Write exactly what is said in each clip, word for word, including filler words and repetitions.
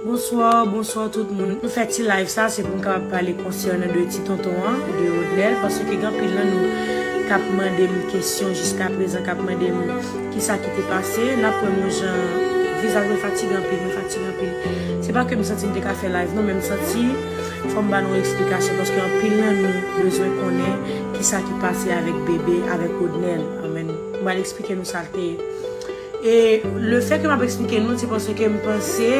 Bonswa, bonswa tout moun. Nou fè ti live sa, se pou m kapab pale konsènan de ti tonton an, de Rodnel, paske gen anpil nan nou k ap mande m kesyon jiska prezan, k ap mande m kisa ki te pase. N ap wè m yon jan, vizaj mwen fatige anpil, mwen fatige anpil. Se pa ke m santi m te ka fè live non, men m santi fò m ba nou eksplikasyon, paske anpil nan nou bezwen konnen kisa ki pase avèk bebe, avèk Rodnel. Amèn. M pral eksplike nou sa l te ye. E lefètke m ap eksplike nou, se paske m panse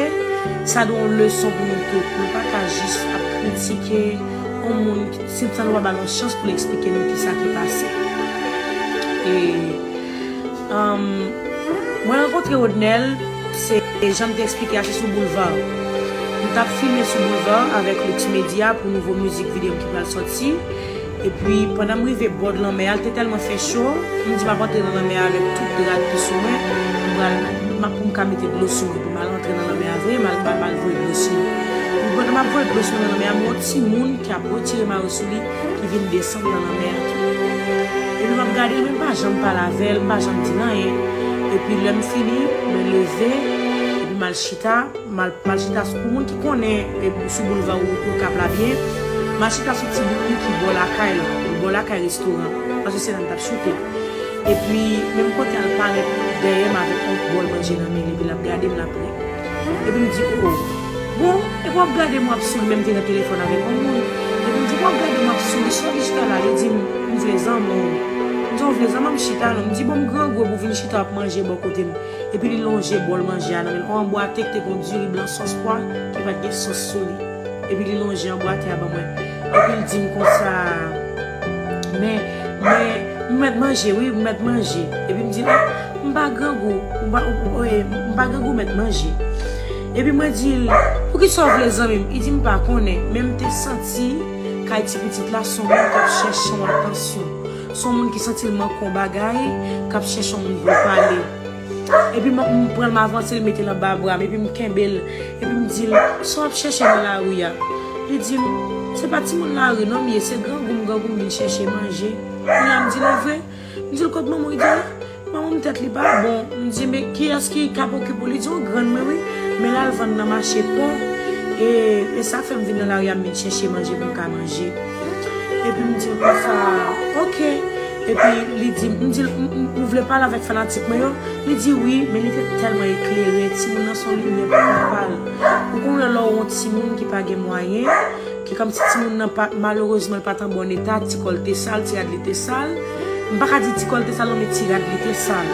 sa dwe yon leson pou nou tout. Nou pa ka jis ap kritike yon moun ki, si, san nou pa ba l yon chans pou l eksplike nou kisa ki pase. E, um, mwen rankontre Rodnel, se jan m te eksplike a, se sou boulva. M t ap filme sou boulva avèk Lux Media pou nouvo mizik videyo m ki pral sòti. Epi, pandan m rive bòd lanmè a, l te tèlman fè cho, m di m ap antre nan lanmè a avèk tout dra ki sou mwen, m pral, m ap, pou m ka mete dlo sou mwen, pou m al antre nan lanmè a vre, m al, m al, m al voye dlo sou mwen. Epi, pandan m ap voye dlo sou mwen nan lanmè a, m wè yon timoun ki ap retire mayo sou li, ki vin desann nan lanmè a tou. Epi, m ap gade l, men m pa janm pale avè l, m pa janm di l anyen. Epi, lè m fini, mwen leve, epi m al chita. M al, m al chita sou, pou moun ki konnen, e, sou boulva ou, ou Kap la byen, m al chita sou ti bout ki bò lakay la, bò lakay restoran, paske se la m t ap choute. Epi, menm kote a l parèt dèyè m avèk yon bòl manje nan men li, epi l ap gade m, l ap ri. Epi m di, o, bon, epi w ap gade m, w ap souri, menm te nan telefòn avèk yon moun. Epi m di, w ap gade m, w ap souri, sa w vin chita la? Li di m, m vle zanmi w. M di, w vle zanmi m, chita non. M di, bon, m grangou, epi w vin chita, w ap manje bò kote m. Epi li lonje bòl manje a nan men l, yon anbwate ki te gen diri blan sòs pwa ki pa t gen sòs sou li. Epi li lonje anbwate a ban mwen. Epi l di m konsa, men, men, m mèt manje, wi, m mèt manje. Epi m di l, m pa grangou, m pa, m pa grangou, m mèt manje. Epi mwen di l, poukisa w vle zanmi m? Li di m pa konnen, men m te santi kay ti pitit la, se yon moun k ap chèche yon atansyon. Se yon moun ki santi l manke yon bagay, k ap chèche yon moun pou l pale. Epi m, m pran l, m avanse l, mete l anba bra m, epi m kenbe l, epi m di l, sa w ap chèche nan lari a? Li di m, se pa timoun lari non m ye, se grangou m, grangou m vin chèche manje. Kounye a m di l, ou vre? M di l, kot manman w? Li di, manman m tèt li pa bon. M di, men kiyès ki k ap okipe w? Li di, yon grann mwen wi, men l al vann nan mache pon, e, e sa fè m vin nan lari a, m vin chèche manje pou m ka manje. Epi m di l konsa, oke. Epi li di m, m di l, m, m, ou vle pale avèk fanatik mwen yo? Li di wi, men li te tèlman eklere, timoun nan se yon limyè pou papa l. Ou konnen lè w yon timoun ki pa gen mwayen, ki kòmsi timoun nan pa, malerezman, li pa t an bòn eta, ti kò l te sal, ti rad li te sal. M pa ka di ti kò l te sal non, men ti rad li te sal.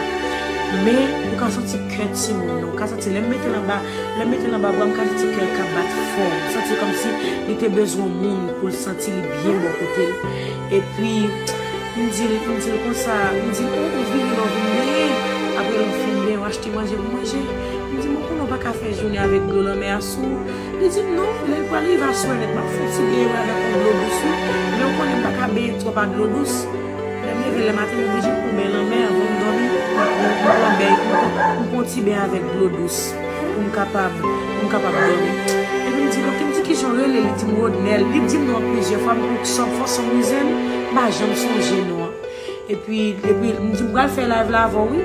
Men, ou ka santi kè timoun nan, ou ka santi lè m mete l anba Lè m mete l anba bra m, m ka santi kè l k ap bat fò. M santi kòmsi li te bezwen yon moun pou l santi li byen bò kote l. Epi, m di l, m di l konsa, m di l, ou, ou vini lè w vin benyen. Apre lè w fin benyen, w achte manje pou manje. M di, mwen konnen w pa ka fè jounen avèk dlo lanmè a sou ou. Li di m non, lè l pral rive aswè nèt, m ap fè yon ti benyen avèk yon dlo dous wi. Men ou konnen m pa ka benyen twòp ak dlo dous. Lè m leve lè maten, m oblije pran bèy lanmè anvan m dòmi. M, m, m pran bèy, m, m pran ti bèy avèk dlo dous pou m kapab, pou m kapab dòmi. Epi m di l, oke, m di, kijan w rele? Li di m Rodnel. Li di m non an plizyè fwa, m pou sòm fòs m rize m, m pa janm sonje non an. Epi, epi m di, m pral fè live la avè w wi.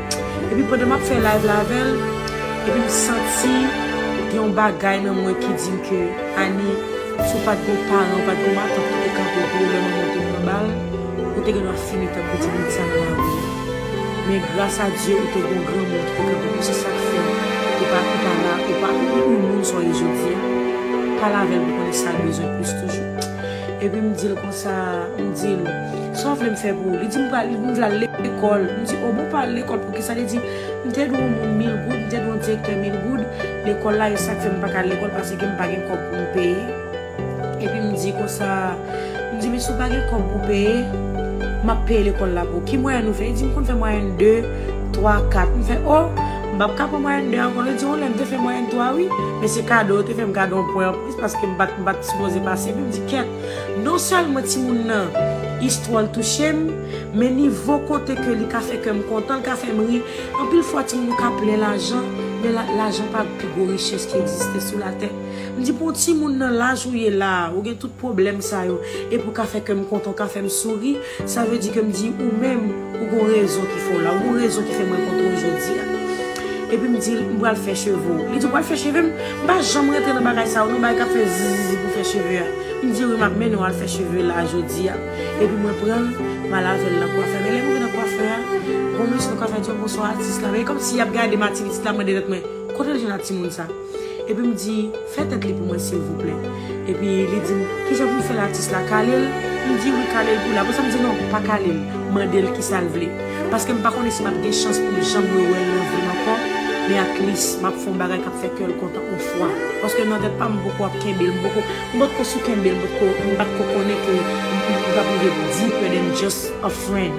Epi pandan m ap fè live la avè l, epi m santi gen yon bagay nan mwen ki di m ke, Ani, si w pa t gen yon paran, w pa t gen yon matant ki te kanpe pou ou lè manman w te pran bal, ou te gendwa fini tankou ti pitit sa nan lari a. Men gras a Dye, ou te gen yon granmoun ki te kanpe pou ou. Se sa k fè ou pa, ou pa la, ou pa, ou, ou moun sa w ye jodi a. Pale avè l pou konnen sa l bezwen plis toujou. Epi m di l konsa, m di l, sa w vle m fè pou ou? Li di m pral, m vle al lekòl. M di, o bon, pa al lekòl poukisa? Li di, m te dwe yon moun mil goud, m te dwe yon direktè mil goud lekòl la, e sa k fè m pa ka al lekòl, paske m pa gen kòb pou m peye. Epi m di konsa, m di, men si w pa gen kòb pou peye, m ap peye lekòl la pou ou. Ki mwayèn ou fè? Li di m konn fè mwayèn de, twa, kat. M fè, o, m p ap ka pran mwayèn de ankò. Li di, yon lè m te fè mwayèn twa wi, men se kado, yo te fè m kado yon pwen anplis paske m pa t, m pa t sipoze pase. Epi m di, kèt, non sèlman timoun nan, istwa l touche m, men nivo kote ke li ka fè kè m kontan, l ka fè m ri. Anpil fwa timoun yo ka plen lajan, men la, lajan pa pi gwo richès ki egziste sou latè. M di pou yon timoun nan laj ou ye la a, ou gen tout pwoblèm sa yo, epi w ka fè kè m kontan, w ka fè m souri, sa vle di ke m di ou menm, ou gon rezon ki fè w la, ou gon rezon ki fè m rankontre w jodi a. Epi m di l, "M pral fè cheve w." Li di, "Ou pral fè cheve m?" M pa janm rentre nan bagay sa yo, non, bagay k ap fè zizizi pou fè cheve a. M di, "Wi, m ap mennen w al fè cheve la jodi a." Epi mwen pran l, m al avè l nan kwafè. Men lè m rive nan kwafè a, bon, mesye nan kwafè a di, "Bonswa, atis la." Men kòmsi y ap gade m, aktivite la, mande tèt mwen, "Kote l jwenn ak timoun sa?" Epi m di, "Fè tèt li pou mwen, silvouplè." Epi li di m, "Kijan pou m fè l, atis la? Kale l?" M di, "Wi, kale l pou li." Apre sa, m di, "Non, pa kale l. Mande l kisa l vle." Paske m pa konnen si m ap gen chans pou m janm rewè l nan vi m ankò. Men at least, m ap fè yon bagay k ap fè kè l kontan yon fwa. Paske nan tèt pa m, m poko ap kenbe l, m poko, m potko sou kenbe l, m potko, m pa t ko konnen ke m, m, m t ap rive deeper than just a friend.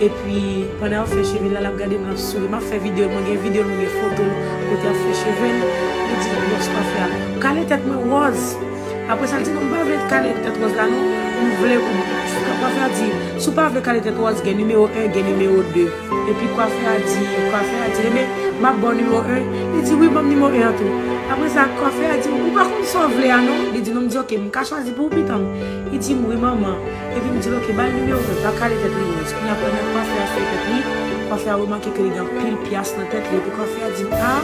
Epi, pandan y ap fè cheve l la, l ap gade m, l ap souri. M ap fè videyo l, mwen gen videyo l, mwen gen foto l, kote y ap fè cheve l. Li di, "Bòs kwafè a, kale tèt mwen wòz." Apre sa, l di, "Non, m pa vle kale tèt wòz la, non. M vle ou." Kwafè a di, "Si w pa vle kale tèt wòz, gen nimewo en, gen nimewo de." Epi kwafè a di, kwafè a di, "Ebyen, m ap ba w nimewo en." Li di, "Wi, ban m nimewo en an tou." Apre sa, kwafè a di, "Ou pa konn sa w vle a, non?" Li di, "Non." M di, "Oke, m ka chwazi pou ou, pitan m." Li di m, "Wi, manman." Epi m di l, "Oke, ba l nimewo en, pa kale tèt li wòz." Kounye a, pandan kwafè a fè tèt li, kwafè a remake ke li gen anpil pyas nan tèt li. Epi kwafè a di m, "A,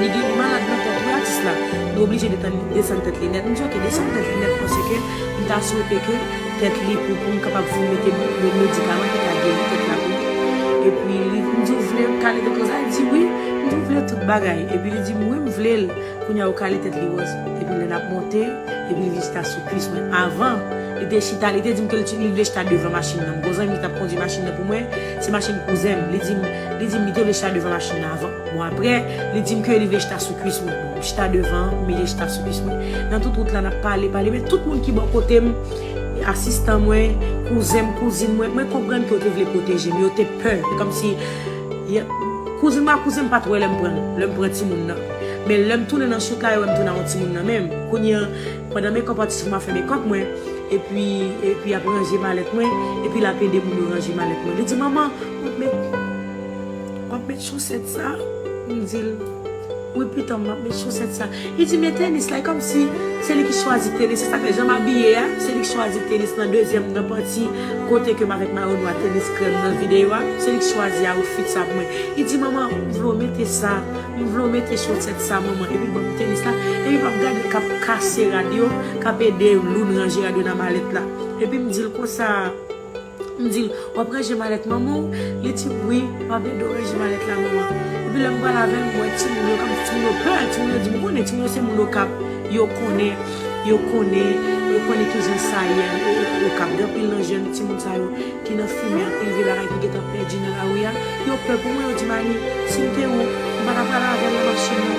li gen, li malad nan tèt, wi, atis la." Nou oblije detann, desann tèt li nèt. M di, "Oke, desann tèt li nèt, paske m ta swete ke tèt li pou, pou m kapab fin mete medikaman ki ka geri tèt la pou li." Epi li, m di, "Ou vle kale tèt wòz la?" Li di, "Wi." M di, "Ou vle tout bagay?" Epi li di m, "Wi, m vle l." Kounye a, yo kale tèt li wòz. Epi lè n ap monte, epi li vin chita sou kwis mwen. Avan, li te chita, li te di m ke li, li vle chita devan machin nan. M gon zanmi ki t ap kondui machin nan pou mwen, se machin kouzen m. Li di m, li di m li te vle chita devan machin nan avan. Bon, apre, li di m ke li vle chita sou kwis mwen. Bon, m chita devan, m vle chita sou kwis mwen. Nan tout wout la, n ap pale, pale. Men tout moun ki bò kote m, asistan mwen, kouzen m, kouzin mwen, mwen konprann ke yo te vle pwoteje m. Yo te pè. Kòmsi, kouzin m a, kouzin m pa t wè lè m pran, lè m pran timoun nan. Men lè m tounen nan chout la, yo wè m tounen ak yon timoun nan men m. Kounye a, pandan mekòp atis mwen ap fè mekòp mwen, epi, epi y ap ranje malèt mwen, epi l ap ede moun yo ranje malèt mwen. Li di, "Manman, w ap met, w ap met chosèt sa?" M di l, "Wi, pitan m, m ap met chosèt sa." Li di, "Men tenis la." E kòmsi se li ki chwazi tenis. Se sa k fè jan m abiye a, se li ki chwazi tenis nan dezyèm, nan pati kote ke m avèk mayo nwa, tenis krèm nan videyo a. Se li ki chwazi outfit sa pou mwen. Li di, "Manman, m vle w mete sa. M vle w mete chosèt sa, manman." Epi l ban m tenis la. Epi m ap gade l k ap kase rad yo, k ap ede Loun ranje rad yo nan malèt la. Epi m di l konsa, m di l, "W ap ranje malèt manman w?" Li di m, "Wi, m ap ede w ranje malèt la, manman." Epi lè m pral avè l, m wè timoun yo, kòm timoun yo pè, timoun yo di m, ou konnen, timoun yo se moun Okap, yo konnen, yo konnen, yo konnen kijan sa ye, e, e, Okap. Gen anpil nan jèn timoun sa yo ki nan fimen, anpil vye bagay ki gentan pèdi nan lari a. Yo pè pou mwen, yo di m, "Ani, si m te ou, m pa ta pral avè l nan machin nan."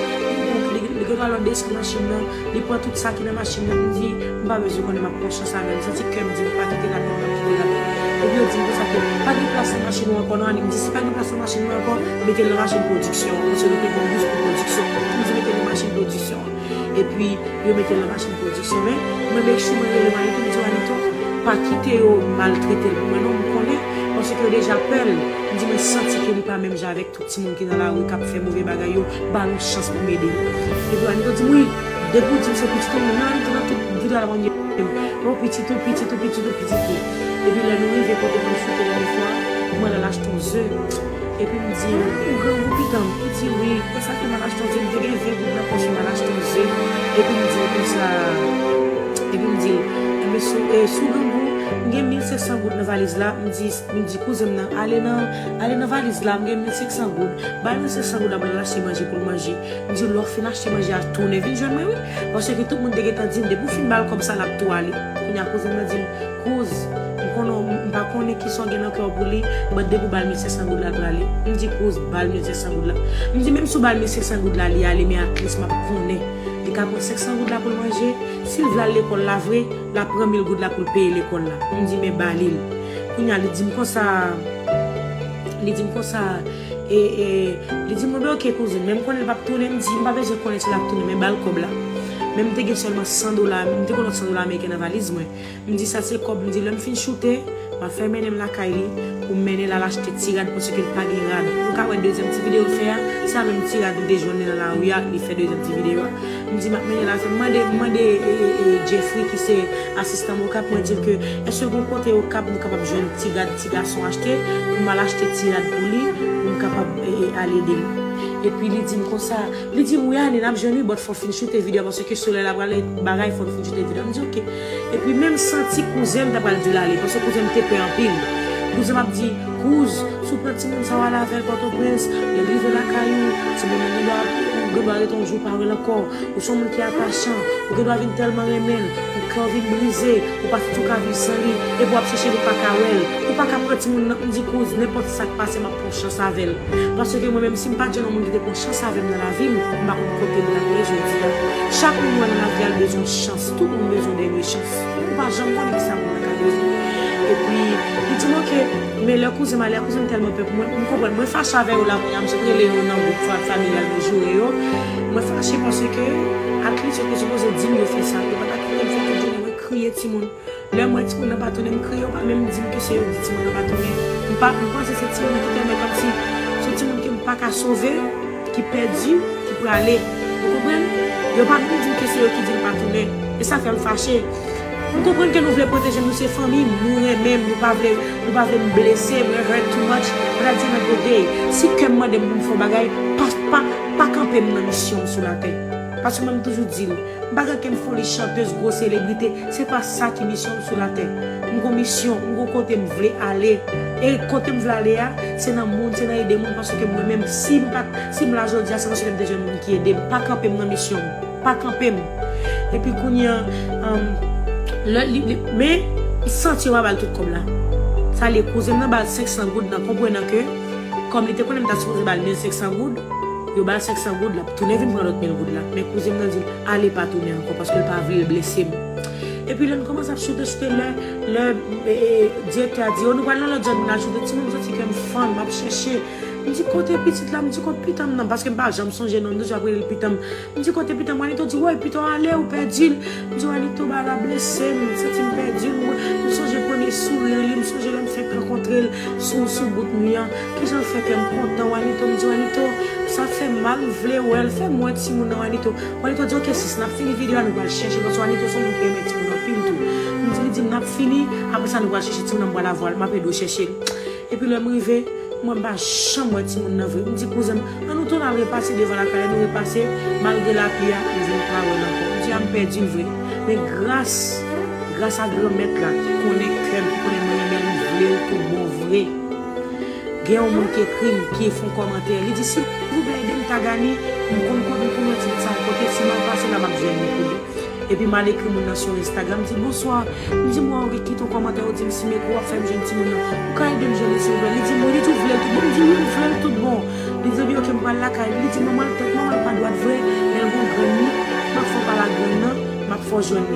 Li, li, li gentan lòt desann machin nan, li pran tout sa ki nan machin nan. M di, "M pa bezwen konnen, m ap pran chans avè l." M santi kè m di m pa kite l atè, m p ap kite l atè. Epi yo di m konsa ke, "Pa gen plas nan machin ou ankò non, Ani." M di, "Si pa gen plas nan machin mwen ankò, mete l nan machin pwodiksyon an, paske nou te gen yon bous pou pwodiksyon." M di, "Mete l nan machin pwodiksyon an." Epi yo mete l nan machin pwodiksyon. Men mwen make sure mwen rele Manito, m di, "Manito, pa kite yo maltrete l pou mwen non, m konnen, paske yo deja pè l." M di, "Mwen santi ke li pa menm jan avèk tout timoun ki nan lari k ap fè move bagay yo, ba l yon chans pou m ede l." Epi Manito di m, "Wi, depi w di m se pitit ou, mwen Manito nan tout videyo a la mwen gen, 'Oh, pitit ou, pitit ou, pitit ou, pitit ou.'" Epi lè nou rive kote pou n choute dènye fwa, mwen al achte yon ze. Epi m di l, "Ou grangou pitan m?" Li di, "Wi, e sa ke m al achte yon ze, m te gen ven goud nan pòch mwen, m al achte yon ze." Epi m di l konsa, epi m di l, "Enben, si, e, si w grangou, m gen mil senk san goud nan valiz la." M di, m di kouzen m nan, "Ale nan, ale nan valiz la, m gen mil senk san goud. Ba l mil senk san goud la pou l al achte manje pou l manje." M di, "Lè w fin achte manje a, tounen vin jwenn mwen, wi." Paske tout moun te gentan di m, "Depi w fin ba l kòb sa, l ap tou ale." Kounye a, kouzen m nan di m, "Kouz, m konnen w, m pa konnen kisa w gen nan kè w pou li, but depi w ba l mil senk san goud la, l prale." M di, "Kouz, ba l mil senk san goud la." M di, "Menm si w ba l mil senk san goud la, li ale, men at least m ap konnen li ka pran senk san goud la pou l manje. Si l vle al lekòl la vre, l ap pran mil goud la pou l peye lekòl la." M di, "Men ba li l." Kounye a, li di m konsa, li di m konsa, e, e, li di m, "Bon, ben, oke, kouzin, men m konnen l p ap tounen." M di, "M pa bezwen konnen si l ap tounen, men ba l kòb la." Men m te gen sèlman san dola, m te gen lòt san dola ameriken nan valiz mwen. M di, "Sa se kòb," m di, "lè m fin choute, m ap fè mennen l lakay li pou m mennen l al achte ti rad, paske l pa gen rad." Nou ka wè dezyèm ti videyo l fè a, se a menm ti rad m te jwenn li nan lari a, li fè dezyèm ti videyo a. M di, "M ap mennen l al fè." M mande, m mande, e, e, e, Jeffrey, ki se asistan m Okap, mwen di l ke, "Èske gon kote Okap nou kapab jwenn ti rad ti gason achte, pou m al achte ti rad pou li, pou m kapab, e, e, al ede l?" Epi li di m konsa, li di m, "Wi, Annie, n ap jwenn wi, but fò w fin choute videyo a, paske solèy la pral bagay, fò n fin choute videyo a." M di, "Oke." Epi menm santi kouzen m ta pral di l ale, paske kouzen m te pè anpil. Kouzen m ap di, "Kouz, si w pran timoun sa w ale avè l Pòtoprens, lè l rive lakay ou, timoun nan gendwa, ou gendwa rete yon jou pa wè l ankò. Ou se yon moun ki atachan, ou gendwa vin tèlman renmen l, ou kè w vin brize, ou pa santi w ka viv san li, epi w ap chèche l, ou pa ka wè l. Ou pa ka pran timoun nan." M di, "Kouz, nenpòt sa k pase, m ap pran chans avè l. Paske mwen menm, si m pa t jwenn yon moun ki te pran chans avè m nan lavi m, m pa konn kote m t ap ye jodi a." Chak moun w wè nan lavi a, l bezwen yon chans. Tout moun bezwen dènye chans. Ou pa janm konnen kisa moun nan ka bezwen. Epi, li di m, "Oke." Men lè kouzen m ale a, kouzen m tèlman pè pou mwen, m konprann. Mwen fache avè yo la kounye a, m sot rele yo nan gwoup fa-, familyal, mwen joure yo. Mwen fache paske at least yo te sipoze di m yo fè sa. Yo pa ta kite m fè tout jounen mwen kriye timoun. Lè m wè timoun nan pa tounen, m kriye, yo pa menm di m ke se yo ki di timoun nan pa tounen. M pa, m panse se timoun nan ki tèlman kòmsi se yon timoun ke m pa ka sove, ki pèdi, ki prale. Ou konprann? Yo pa menm di m ke se yo ki di l pa tounen. E sa fè m fache. M konprann ke nou vle pwoteje m, nou se fanmi m, nou renmen m, nou pa vle, nou pa vle m blese, mwen hurt too much, but at the end of the day, si kè m mande m pou m fè yon bagay, pa, pa, pa kanpe m nan misyon m sou latè. Paske mwen m toujou di l, m pa gen okenn foli chantèz, gwo selebrite, se pa sa ki misyon m sou latè. M gon misyon, m gon kote m vle ale. E kote m vle ale a, se nan moun, se nan ede moun, paske mwen menm, si m pa, si m la jodi a, se paske m te jwenn moun ki ede m. Pa kanpe m nan misyon m. Pa kanpe m. Epi kounye a, um, lè li, li, men, m santi yo pa ba l tout kòb la. Sa li, kouzen m nan ba l senk san goud nan, konprenan ke, kòm li te konnen m ta sipoze ba l mil senk san goud, yo ba l senk san goud, l ap tounen vin pran lòt mil goud la. Men kouzen m nan di l, "Ale pa tounen ankò," paske l pa vle l blese m. Epi lè n kòmanse ap choute, choute, lè, lè, e, e, direktè a di, "O, nou pral nan lòt zòn, nou pral choute." Timoun, m santi kè m fann, m ap chèche. M di, "Kote pitit la?" M di, "Kot pitan m nan?" Paske m pa janm sonje non l, m toujou ap rele l pitan m. M di, "Kote pitan m?" Wanito di, "Woy, pitan w ale, ou pèdi l." M di, "Wanito, bagay la blese m, m santi m pèdi l." Mwen, m sonje premye souri li, m sonje lè m fèk rankontre l sou, sou bout mi an. Kijan l fè kè m kontan, Wanito. M di, "Wanito, sa fè m mal, m vle wè l, fè m wè timoun nan, Wanito." Wanito di, "Oke, sis, n ap fini videyo a, nou pral chèche l." Paske Wanito se yon moun ki renmen timoun anpil tou. M di, li di, "N ap fini, apre sa, nou pral chèche timoun nan, m pral avwa l, m ap ede w chèche l." Epi lè m rive, mwen m pa janm wè timoun nan vre. M di kouzen m, "Ann nou tounen al repase devan lakay la." Nou repase, malgre lapli a, nou vin pa wè l ankò. M di, "A, m pèdi l vre." Men gras, gras a Granmèt la ki konnen kè m, ki konnen mwen renmen l, m vle l tout bon vre. Gen yon moun ki ekri m, ki fè yon kòmantè. Li di, "Silvouplè, ede m tag Annie, m konn kote m konn wè ti sa kote, si m al pase la, m ap jwenn li kote." Epi m al ekri moun nan sou Instagram, m di, "Bonswa." M di, "M wè w gen kite yon kòmantè, ou di m si m ekri w ap fè m jwenn timoun nan. Ou ka ede m jwenn li, silvouplè?" Li di m, "Wi." Li di, "Ou vle l tout bon?" M di, "Wi, m vle l tout bon." Li di, "Epi oke, m pral lakay li." Li di, "Manman l tèt, manman l pa dwat vre, men l gon grann li. M ap fè w pale ak grann nan, m ap fè w jwenn li."